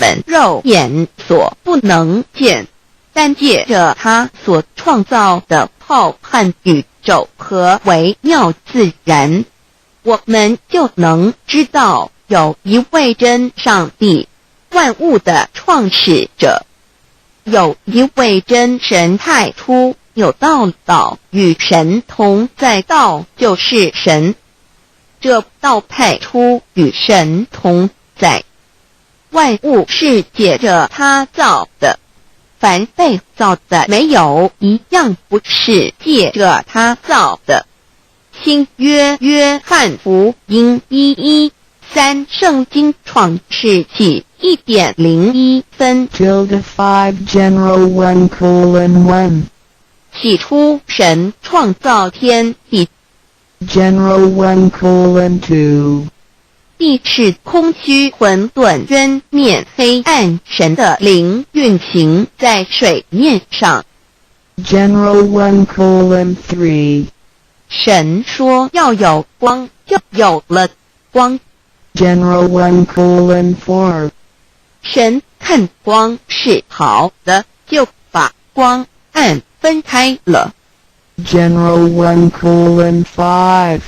們肉眼所不能見，但借著他所創造的浩瀚宇宙和微妙自然，我們就能知道有一位真上帝，萬物的創始者，有一位真神。太初有道，道與神同在，道就是神。這道太初與神同在，萬物是借著他造的，凡被造的，沒有一樣不是借著他造的。新約約翰福音1:13，聖經創世記1點01分。 Tilde 5 General 1:1. 起初神創造天地。 General 1:2. 地是空虛混沌，淵面黑暗，神的靈運行在水面上。 General 1:3. 神說要有光，就有了光。 General 1:4. 神看光是好的，就把光暗分開了。 General 1:5.